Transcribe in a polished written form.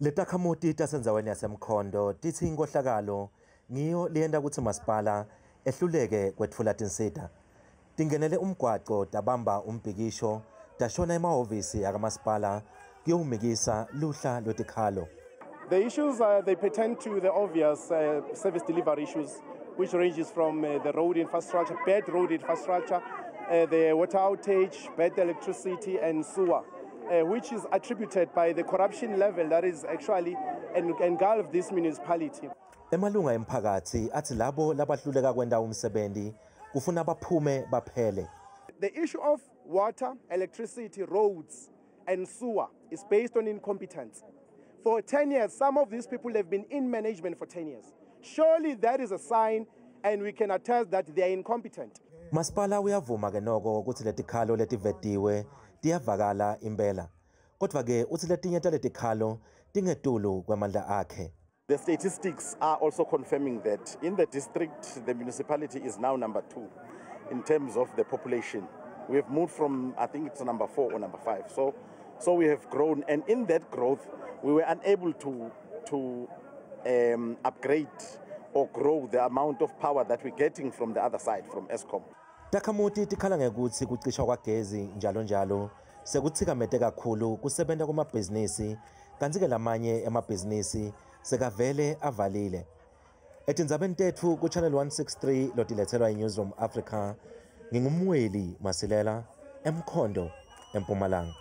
Letakhamuti tasendzaweni yaseMkhondo titsi inkohlakalo ngiyo leyenta kutsi masipala ehluleke kwetfula tinsita. Tingenele umgwaco tabamba umbhikisho tashona emahhovisi akamasipala kuyowumikisa luhla lwetikhalo. The issues, they pertain to the obvious service delivery issues, which ranges from the road infrastructure, bad road infrastructure, the water outage, bad electricity, and sewer, which is attributed by the corruption level that is actually engulfed this municipality. Emalunga emphakathi athi labo labahluleka kwenta umsebenzi kufuna baphume baphele. The issue of water, electricity, roads, and sewer is based on incompetence. For 10 years, some of these people have been in management for 10 years. Surely that is a sign, and we can attest that they are incompetent. Masipala uyavuma ke noko kutsi letikhalo letivetiwe tiyavakala impela. Kodwa ke utsi letinye taletikhalo tingetulu kwemandla akhe. The statistics are also confirming that in the district, the municipality is now number 2 in terms of the population. We have moved from, I think it's number 4 or number 5. So we have grown, and in that growth, we were unable to upgrade or grow the amount of power that we're getting from the other side, from Eskom. Takhamuti tikhala ngekutsi kucishwa kwagezi njalo njalo sekuthikamete kakhulu kusebenta kwemabhizinisi kantsi-ke lamanye emabhizinisi sekavele avalile. Etindzabeni tetfu ku-Channel 163 lotiletselwa yi-Newsroom Africa, nginguMweli Masilela, eMkhondo, eMpumalanga.